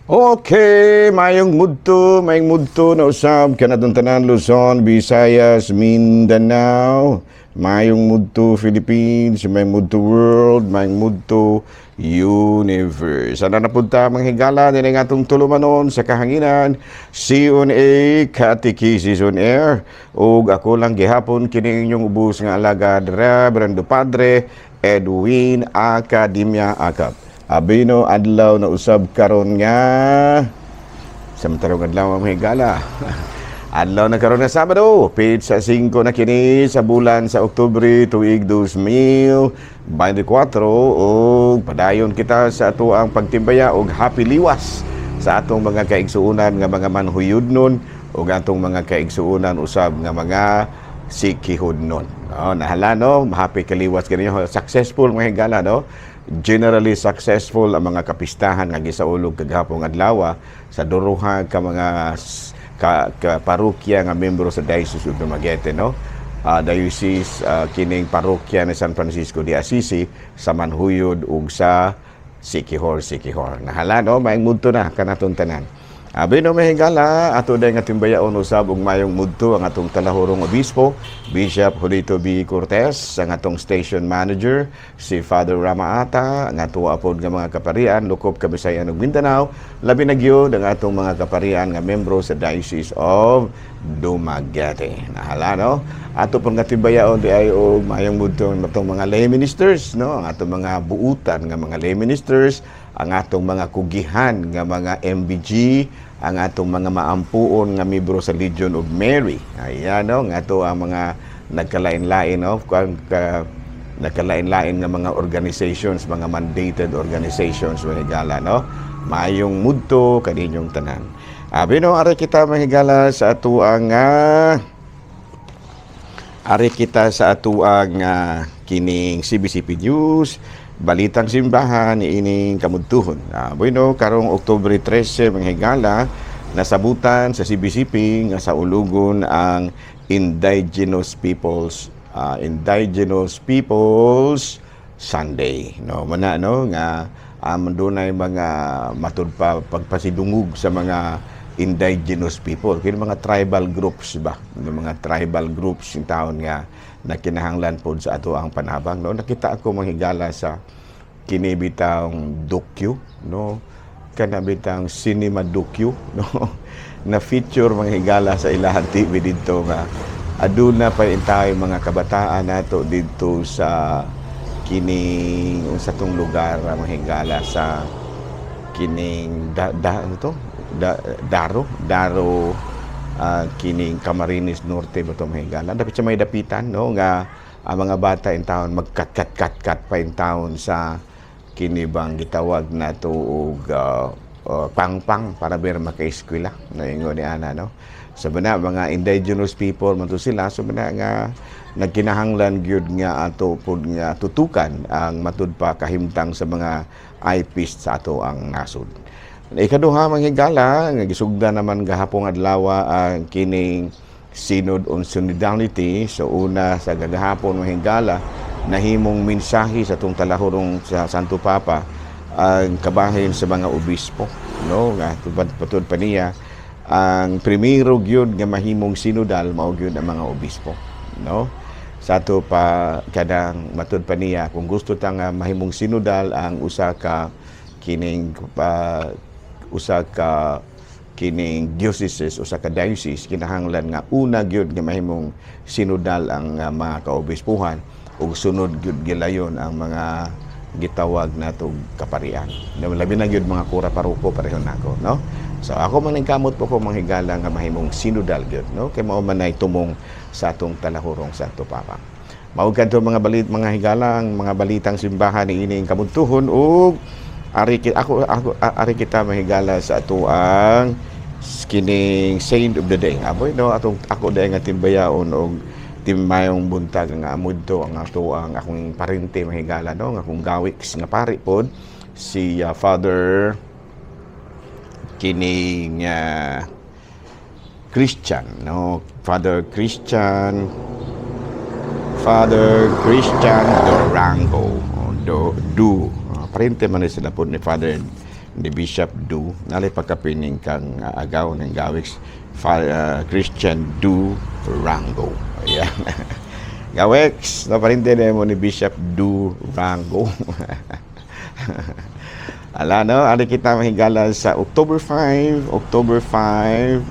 Okay, mayong mudto na usab kanatong tanan, Luzon, Visayas, Mindanao, mayong mudto Philippines, mayong mudto world, mayong mudto universe. Sana napunta mga higala din ang atong tulumanon sa kahanginan, C1A Catechesis on Air. Ug ako lang gihapon kini inyong ubos nga alagad, Reverendo Padre Edwin Academia Acap. Abino adlaw na usab karon nga samtarong adlaw, mga higala. Adlaw na karon na Sabado, petsa 5 na kini sa bulan sa Oktubre, tuig 2024, ug padayon kita sa ato ang pagtimbaya og happy liwas sa atong mga kaigsuonan nga mga manhuyudnon ug atong mga kaigsuonan usab nga mga sikihudnon. Oh, nahala no, happy kaliwas kaninyo. Successful, mga higala, no? Generally successful ang mga kapistahan nga gisaulog kagahapong adlaw sa duruha ka mga ka parokya nga membro sa Diocese of Dumaguete, no? Diocese kining parokya ni San Francisco de Assisi sa Manhuyod ug sa Siquijor, Siquijor. Nahala no, maayong mudto na kanatong tanan. Abi no, mahigala, ato day nga timbayaon usab og mayong mudto ang atong talahurong obispo, Bishop Julito B. Cortez, ang atong station manager, si Father Ramaata, ang ato apod nga mga kaparian, lukop Kabisayan ug Mindanao, labi na gyud ang atong mga kaparian nga membro sa Diocese of Dumaguete. Nahala no? Ato pong nga timbayaon di ay og mayong mudto ang atong mga lay ministers, no? Ang atong mga buutan nga mga lay ministers, ang atong mga kugihan nga mga MBG, ang atong mga maampuon nga miyembro sa Legion of Mary. Ayan no, nga ato ang mga nagkalain-lain, no, kuan ka nagkalain-lain nga mga organizations, mga mandated organizations, mga higala, no. Maayong mudto kaninyong tanan. Abi no, ari kita, mga higala, sa atuang ari kita sa atuang kining CBCP News, Balitang Simbahan ining kamudtuhon. Bueno, karong Oktubre 13, mga higala, nasabutan sa CBCP nga saulugon ang Indigenous Peoples Sunday. No, mana no nga dunay mga matud pa pagpasidungog sa mga indigenous people, kini mga tribal groups ba, yung mga tribal groups yung taon nga nakinahanglan pod sa ato ang panabang, no. Nakita ako, mga higala, sa kini bitang docu, no, kana bitang cinema docu, no, na feature, mga higala, sa ilahan TV didto nga aduna pa tayo mga kabataan nato didto sa kining unsa tong lugar, mga higala, sa kining da, da ano to da, Daro Daro kining Camarines Norte ba to, mga higala, dapat siya may dapitan, no, nga ang mga bata in town magkat kat kat kat pa in town sa kini bang gitawag na to og pangpang para ber maka-eskwela na ingon ni ana, no. So bana mga indigenous people man to sila, so bana nga nagkinahanglan gyud nga ato pud nga tutukan ang matud pa kahimtang sa mga IPs sa ato ang nasod. Ikaduha, mga higala, nga gisugda naman gahapong adlaw ang kining Synod on Synodality. So una sa gagahapon, mga higala, nahimong mensahe sa atong talahurong sa Santo Papa ang kabahin sa mga obispo, no, nga tubad patud pa niya ang primero gyud nga mahimong sinodal mao gyud ang mga obispo, no. Sa ato pa kadang matud pa niya kung gusto ta nga mahimong sinodal ang usa ka kining pa usa ka kining dioceses, usa ka diocese, kinahanglan nga una gyud nga mahimong sinodal ang mga kaobispuhan ug sunod gyud gilayon ang mga gitawag nato kaparian. Labi na gyud mga kura paroko pareho nako, no. So ako man kamot po ko, mga higala, nga mahimong sinodal gyud, no, kay mao man ay tumong sa atong talahurong Santo Papa. Mao kadto mga balit, mga higala, ang mga balitang simbahan ni ining kamudtuhon ug ari ako ako ari kita, mahigala, sa atuang kining saint of the day. Aboy no, atong ako dahil nga timbayaon og timayong buntag nga amudto ang ato ang akong parente, mahigala, no, ang akong gawiks nga pari pod, si Father kining Christian, no, Father Christian, Father Christian Dorango do, do. Parente man ni sila po ni Father Ni Bishop Du nalay pagkapining kang agaw ng Gawix Christian Du Rango. Ayan. Gawex, naparinte mo ni Bishop Du Rango. Ala, no, ari kita mahigala sa October 5, October 5.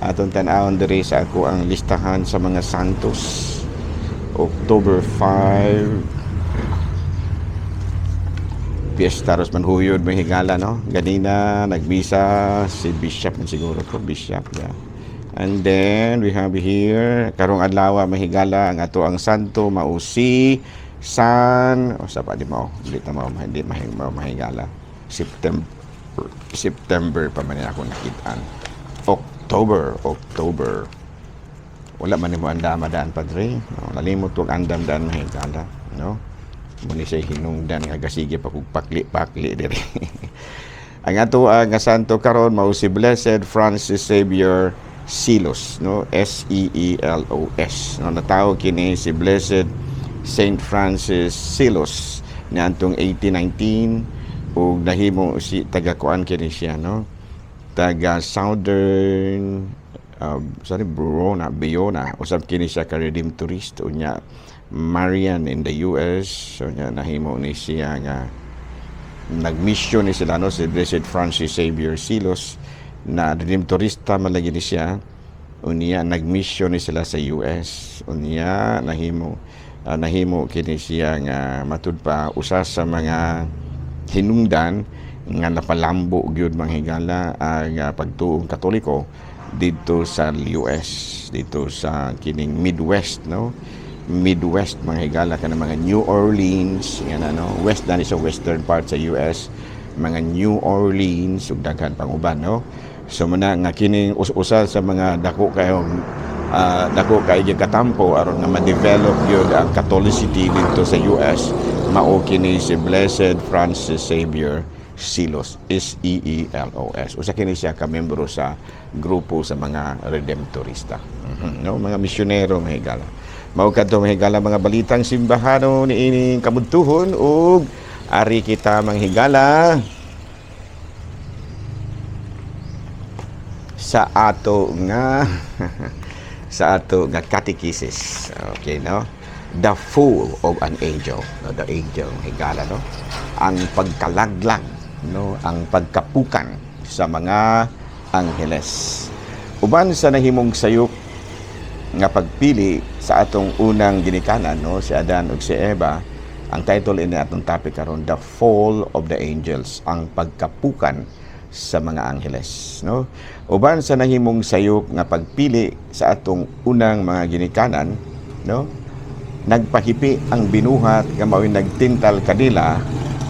Atong tan-awon diri sa ako ang listahan sa mga santos. October 5, Piyesta ros manhuyod, may higala, no? Ganina nagmisa si Bishop man siguro ko, Bishop, yeah. And then we have here karong adlaw, mahigala, ang ato ang santo mao si San o sa pa di mao dili ta mao hindi mao mahigala. September, September pa man ako nakitaan. October, October. Wala man nimo andama daan, padre, no? Nalimot og andam daan, mahigala, no? Muni siya hinungdan nga gasige pa kog pakli-pakli diri. Ang ato ang nga santo karon mao si Blessed Francis Xavier Seelos, no? S E E L O S, no? Natawo kini si Blessed Saint Francis Seelos niadtong 1819 ug nahimo si taga kuan kini siya, no? Taga Southern sorry, Burona, Biona. Usab kini siya ka Redemptorist, unya Marian in the US. So unya nahimo ni siya nga nagmission ni sila, no? Si Blessed Francis Xavier Seelos na Redemptorista man lagi ni siya, unya nagmission ni sila sa US. Unya nahimo nahimo kini siya nga matud pa usa sa mga hinungdan nga napalambo gyud, manghigala, ang pagtuong Katoliko dito sa US, dito sa kining Midwest, no? Midwest, mga higala, kana mga New Orleans nga no, west na ni sa western part sa US, mga New Orleans ug daghan pang uban, no? So muna nga kining usa sa mga dako kayo dako kay katampo aron nga ma-develop gyud ang Catholicity dito sa US mao kini si Blessed Francis Xavier Seelos, S E E L O S. Usa kini siya ka membro sa grupo sa mga Redemptorista. No, mga misyonero, mahigala. Mao kadto, mahigala, mga balitang simbahano niining kabudtuhon ug ari kita manghigala sa ato nga catechesis. Okay, no? The fall of an angel, no? The angel, higala, no? Ang pagkalaglag, no? Ang pagkapukan sa mga angheles. Uban sa nahimong sayop nga pagpili sa atong unang ginikanan, no, si Adan ug si Eva. Ang title ini atong topic karon, The Fall of the Angels, ang pagkapukan sa mga angheles, no? Uban sa nahimong sayop nga pagpili sa atong unang mga ginikanan, no, nagpahipi ang binuhat nga mao'y nagtintal kanila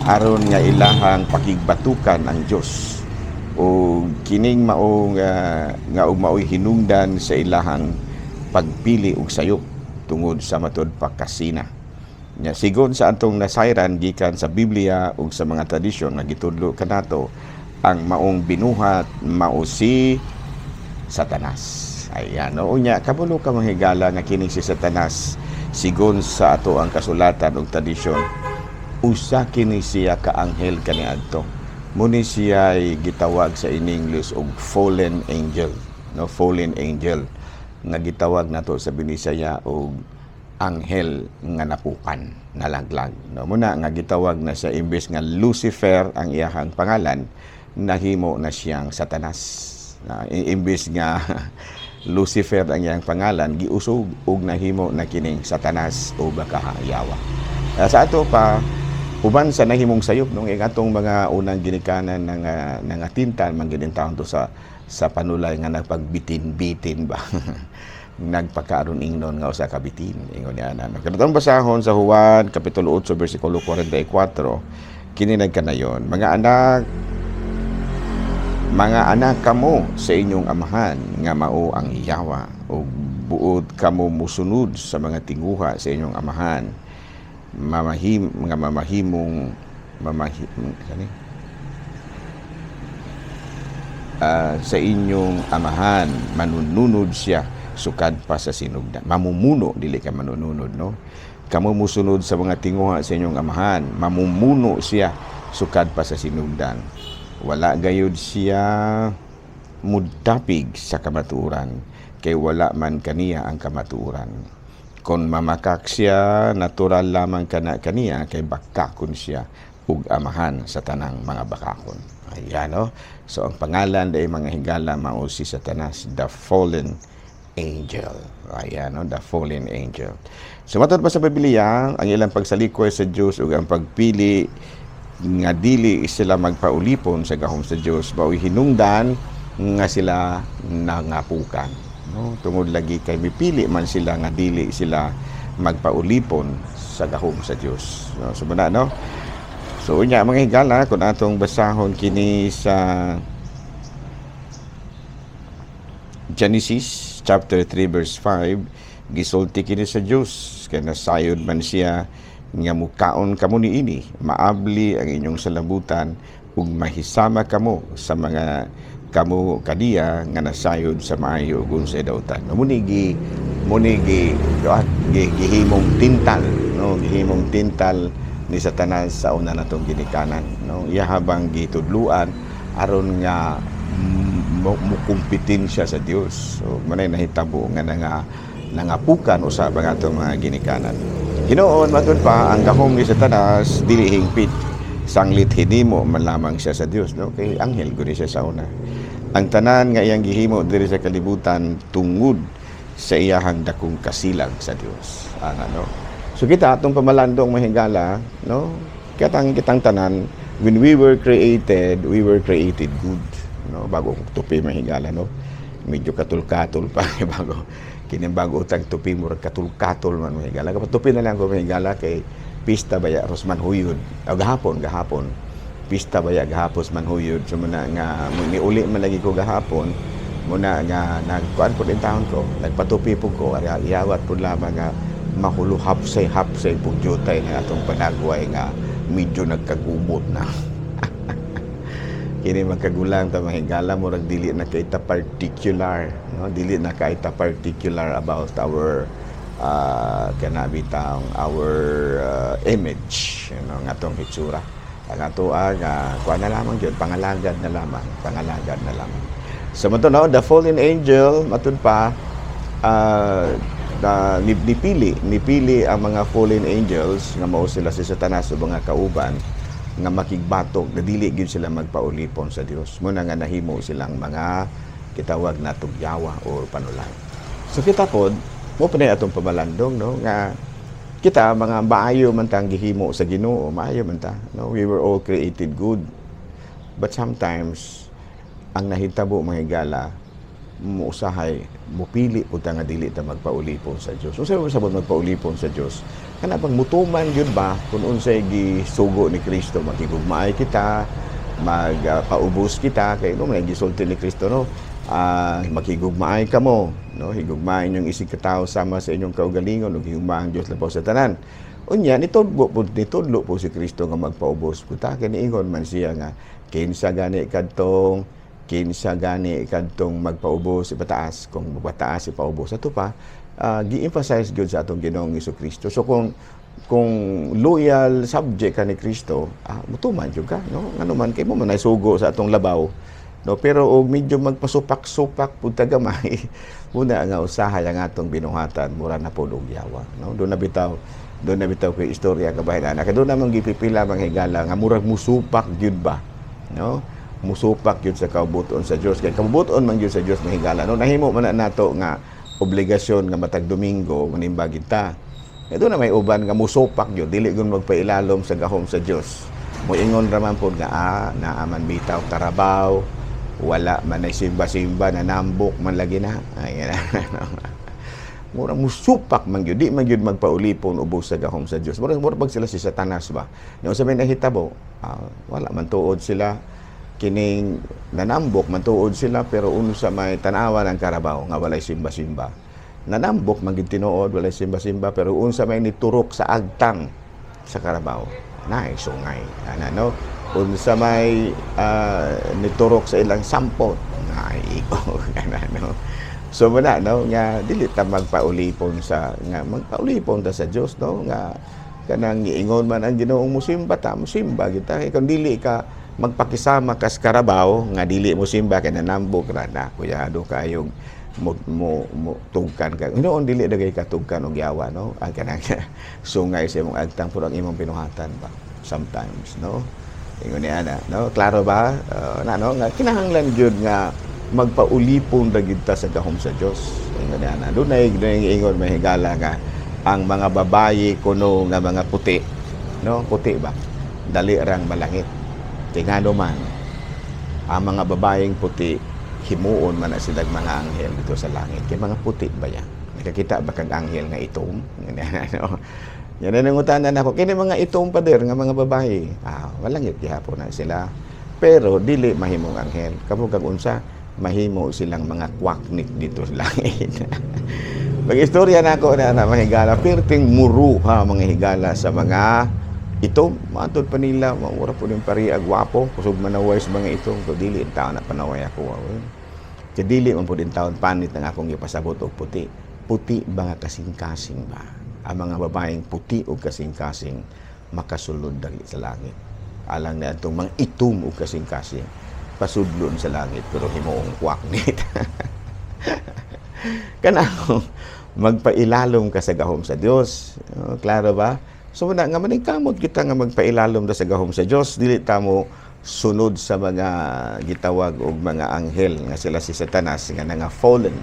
aron nga ilahang pakigbatukan ang Dios o kining mao nga og mao'y hinungdan sa ilahang pagpili og sayop tungod sa matud pa kasina. Nya sigon sa atong nasayran gikan sa Biblia ug sa mga tradisyon nga gitudlo kanato, ang maong binuhat mao si Satanas. Ayan, no? Unya, kabulo ka, manghigala, nga kini si Satanas, sigon sa ato ang kasulatan ug tradisyon, usa kini siya ka anghel kaniadto. Muni siya ay gitawag sa in English og fallen angel, no? Fallen angel nga gitawag nato sa Binisaya og anghel nga napukan, nalaglag, no? Muna nga gitawag na sa imbes nga Lucifer ang iyahang pangalan, nahimo na siyang Satanas. Na, imbes nga Lucifer ang iyang pangalan, giusog ug nahimo na kining Satanas o baka yawa. Sa ato pa, uban sa nahimong sayop nung atong mga unang ginikanan ng nangatintal man gid taon to sa panulay nga nagpagbitin-bitin ba, nagpakaaron ingnon nga usa ka bitin, ingon niya na kanatong basahon sa Juan kapitulo 8 bersikulo 44, kini nagkanayon, "Mga anak, mga anak kamo sa inyong amahan nga mao ang yawa ug buot kamo musunod sa mga tinguha sa inyong amahan mamahim nga mamahimong mamahi kani sa inyong amahan. Manununod siya sukad pa sa sinugdan." Mamumuno, dili ka manununod, no? "Kamo musunod sa mga tinguha sa inyong amahan, mamumuno siya sukad pa sa sinugdan." Wala gayud siya mudtapig sa kamatuoran, kay wala man kaniya ang kamatuoran. Kung mamakak siya, natural lamang kana kaniya, kay bakakon siya ug amahan sa tanang mga bakakon. Ayan, no? So, ang pangalan dahil, mga higala, mao si Satanas, the fallen angel. Ayan, no? The fallen angel. So, matod pa sa Biblia, ang ilang pagsalikoy sa Dios ug ang pagpili nga dili sila magpaulipon sa gahom sa Dios mao'y hinungdan nga sila nangapukan, no? Tungod lagi kay mipili man sila nga dili sila magpaulipon sa gahom sa Dios, no? So muna, no? So unya, mga higala, kung atong basahon kini sa Genesis chapter 3 verse 5, gisulti kini sa Dios kay nasayod man siya nga mukaon kamo niini, maabli ang inyong salabutan ug mahisama kamo sa mga kamo kaniya nga nasayod sa maayo ug unsay dautan. No, muni gi gihimong tintal, no, gihimong tintal ni Satanas sa una natong ginikanan, no, iya habang gitudluan aron nga mukumpetensya sa Dios. So manay nahitabo nga nangapukan usab ang atong mga ginikanan. Hinuon, matud pa, ang gahom ni Satanas dili hingpit sanglit hinimo man lamang siya sa Dios, no, kay anghel gud siya sa una. Ang tanan nga iyang gihimo diri sa kalibutan tungod sa iyahang dakong kasilag sa Dios. Ana, no? So kita atong pamalandong, mahigala, no, katang kitang tanan, when we were created, we were created good, no? Bago kong tupi, mahigala, no, medyo katul-katol pa. Bago kini, bago utang tupi, murag katul-katol man, mahigala. Kapag tupi na lang ko, mahigala, kay pista baya ros manhuyod o gahapon, gahapon pista baya gahapon manhuyod. So muna nga niuli man lagi ko gahapon, muna nga nagkuan pud intawon ko, nagpatupi pud ko. Ari iyawat pud lamang nga mahulo, hapsay hapsay pud jutay na atong panagway nga medyo nagkagubot na. Kini magkagulang ta, mahigala, murag dili na kay ta particular, no, dili na kay ta particular about our kana bitang our image, nga atong hitsura. Ang ato nga kuan na lamang gyud, pangalagad na lamang, pangalagad na lamang. So mato, no, the fallen angel, matud pa, na nipili nipili ang mga fallen angels nga mao sila si Satanas o mga kauban nga makigbatok na dili gyud sila magpaulipon sa Dios. Muna nga nahimo silang mga kitawag na tugyawa or panulay. So kita pod mo pa atong pamalandong, no, nga kita mga maayo man tang gihimo sa Ginoo, maayo man ta, no? We were all created good, but sometimes ang nahitabo, mga higala, muusahay mupili pud ta nga dili ta magpaulipon sa Dios. Unsa man sabot magpaulipon sa Dios? Kana bang mutuman gyud ba kung unsay gisugo ni Kristo, makigugmaay kita, magpaubos kita, kay no man gisulti ni Kristo, no, makigugmaay kamo, no, higugmaay inyong isig katawo sama sa inyong kaugalingon ug higugmaa ang Dios labaw sa tanan. Unya nitudlo po si Kristo nga magpaubos pud ta, kay niingon man siya nga kinsa gani kadtong magpaubos, ipataas, kung magpataas, ipaubos. Ato pa gi-emphasize gyud sa atong Ginoong Kristo. So kung loyal subject ka ni Kristo, mutuman jud ka, no, ngano man kay mo man ay sugo sa atong labaw, no? Pero og medyo magpasupak-supak pud ta gamay, muna nga usahay ang atong binuhatan mura na pod og yawa, no? Doon na bitaw kay istorya kabahin ana, kay doon namang gipipila, mga higala, nga murag musupak gyud ba, no, musupak gyud sa kaubuton sa Dios, kay kaubuton man gyud sa Dios, mahigala, no? Nahimo man na nato nga obligasyon nga matag Domingo manimba kita. Kay doon na may uban nga musupak gyud, dili gyud magpailalom sa gahom sa Dios. Moingon ra man pod nga naa man bitaw karabaw, wala man ay simba-simba, nanambok man lagi na. Ay, mura musupak man gyud, di man gyud magpaulipon ubos sa gahom sa Dios. Mura pag sila si Satanas ba. Nya unsa may nahitabo, wala man tuod sila kining nanambok man tuod sila, pero unsa may tan-awa ng karabaw nga walay simba-simba. Nanambok man gyud tinuod, walay simba-simba, pero unsa may niturok sa agtang sa karabaw, naay sungay ana, no? Unsa may niturok sa ilang sampot, naay igo ana, no? So wala, no, nga dili ta magpaulipon sa nga magpaulipon ta sa Dios, no, nga Kanang giingon man ang Ginoong musimba ta, musimba kita. Kung dili ka magpakisama kas karabaw nga dili mo simba kay nanambok ra na, kuyado kayong mo tugkan ka. Noon dili dagay ka tugkan og yawa, no? Ang kanang sungay sa imong agtang, pero ang imong binuhatan ba sometimes, no? Ingon ni ana, no? Klaro ba? Na no nga kinahanglan gyud nga magpaulipon ra gyud ta sa gahom sa Dios. Ingon ni ana. Dunay ingon, may higala, nga ang mga babayi kuno nga mga puti, no? Puti ba? Dali rang malangit. Kay ngano man ang mga babayeng puti, himuon man na silang mga anghel dito sa langit. Kay mga puti ba yan? Nakakita ba kag anghel nga itom? Ano? Yan ang nangutanan ako. Kini mga itom, pader, nga mga babae. Ah, malangit gihapon na sila. Pero dili mahimong anghel. Kamo kag unsa, mahimo silang mga kwaknik dito sa langit. Mag-istorya na ako na mga higala, perting muruha mga higala sa mga itom. Matod pa nila, mura po din pari agwapo. Kusog manaway sa mga itom. Ko dili taon na panaway ako. Kaya dili man po din taon panit ang akong ipasabot og puti. Puti ba nga kasing-kasing ba? Ang mga babaeng puti o kasing-kasing makasulod dali sa langit. Alang na itong mga itom o kasing-kasing pasudlon sa langit pero himuong kwaknit. Kanang magpailalom ka sa gahom sa Dios. Oh, klaro ba? So na nga maningkamot kita nga magpailalom da sa gahom sa Dios, dili ta mo sunod sa mga gitawag og mga anghel nga sila si Satanas nga nanga fallen,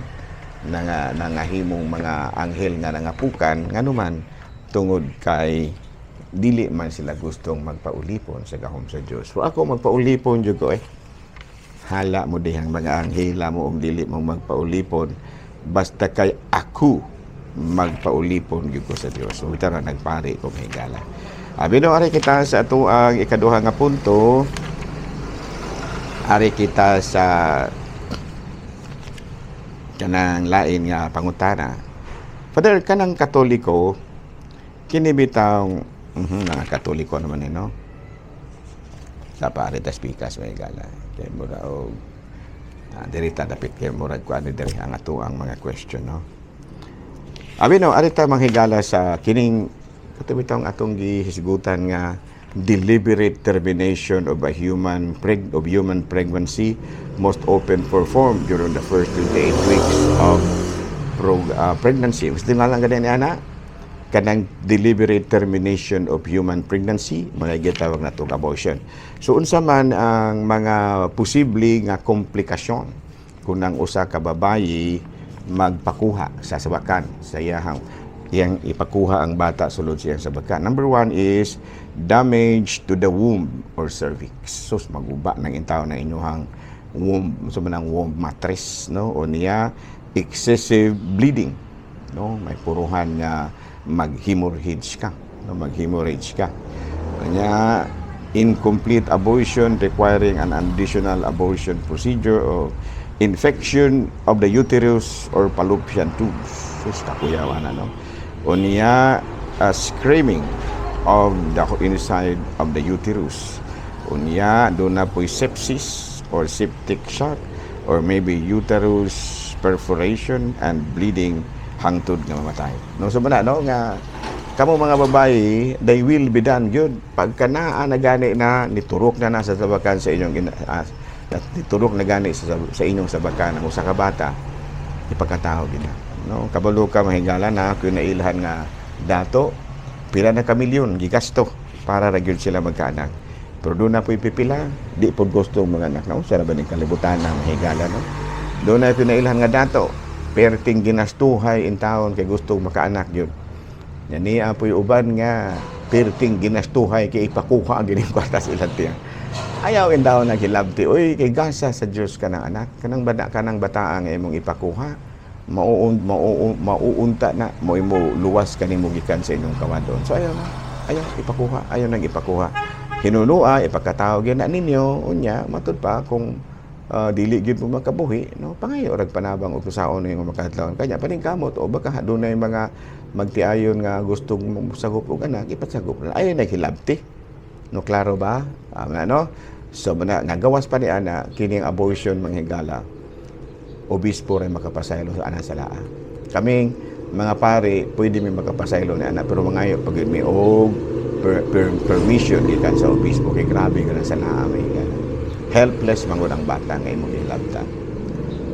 nanga nangahimong mga anghel nga nangapukan, nganuman tungod kay dili man sila gustong magpaulipon sa gahom sa Dios. So ako magpaulipon jud ko eh. Hala mo dihang mga anghela mo og dili mo magpaulipon, basta kay ako magpaulipon gyud ko sa Dios. So bitaw na nagpari ko, mahigala. Abi no, ari kita sa ato ang ikaduha nga punto. Ari kita sa kanang lain nga pangutana. Father, kanang Katoliko, kini bitaw mga Katoliko naman eh, no? Sa pare tas pikas, may gala. Kay mura og diri ta dapit kay murag kuan diri ang ato ang mga question, no? Abi no, ari ta manghigala sa kining kato bitawng atong gihisgutan nga deliberate termination of a human preg of human pregnancy, most often performed during the first 28 weeks of pregnancy. Gusto nga lang gani ana kanang deliberate termination of human pregnancy, mga gitawag na itong abortion. So unsa man ang mga posible nga komplikasyon kung ang usa ka babayi magpakuha sa sabakan, sa iyahang iyang ipakuha ang bata sulod siyang sabakan? Number one is damage to the womb or cervix. So maguba ng intaw na inyuhang womb, so man ang womb matris, no? O niya excessive bleeding, no? May puruhan nga mag-hemorrhage ka, no? Mag-hemorrhage ka. Kanya incomplete abortion requiring an additional abortion procedure or infection of the uterus or fallopian tubes. Sus, kakuyawan na, no? O niya, screaming of the inside of the uterus. O niya, doon na po'y sepsis or septic shock or maybe uterus perforation and bleeding hangtod nga mamatay. No, so man no nga kamo mga babae, they will be done gyud. Pagka naa na gani na niturok na na sa sabakan sa inyong ina, niturok na gani sa inyong sabakan ang usa ka bata, ipakatao gid na. No, kabalo ka, mahigala, na kun nailhan nga dato, pila na ka milyon gigasto para ra gyud sila magkaanak. Pero doon na po'y pipila, di po gusto mga anak na unsa ra ba ning kalibutan na, mahigala, no? Doon na nailhan nga dato, perting ginastuhay in taon kay gusto makaanak gyud. Yan niya po'y uban nga perting ginastuhay kay ipakuha gining kwarta sa ilang tiyan. Ayaw in taon naghilabti, uy, kay gasa sa Dios ka ng anak, kanang bana kanang bataa nga imong ipakuha. Mauun mauun mauunta na mo imo luwas kanimo gikan sa inyong kawadon. So ayaw na, ayaw ipakuha, ayaw nang ipakuha. Hinunua ipakatawag gyud na ninyo, unya matud pa kung dili gyud mo makabuhi, no, pangayo rag panabang og kusaon ninyo makadlawon kanya paningkamot o baka dunay mga magtiayon nga gustong sagop og anak, ipasagop na, ayaw naghilabti, no? Klaro ba? Ano, so na nagawas pa ni ana kining abortion, manghigala, obispo rin makapasaylo sa ana sa laa kaming Mga pare, pwede mi makapasaylo ni ana, pero mangayo pag mi og permission gikan sa obispo kay grabe ka na sa naamay ka. Helpless man gud ang bata nga imong gihilabtan.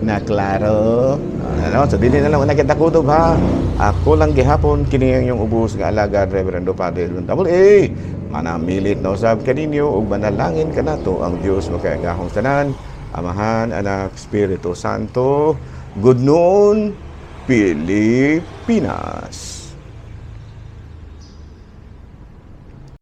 Na klaro? Ano, so dili na lang una kita kutob ha. Ako lang gihapon kini ang inyong ubos nga alagad, Reverendo Padre Edwin Double A. Manamilit na usab kaninyo ug manalangin kanato ang Dios makagagahom tanan, Amahan, Anak, Espiritu Santo. Good noon, Pilipinas.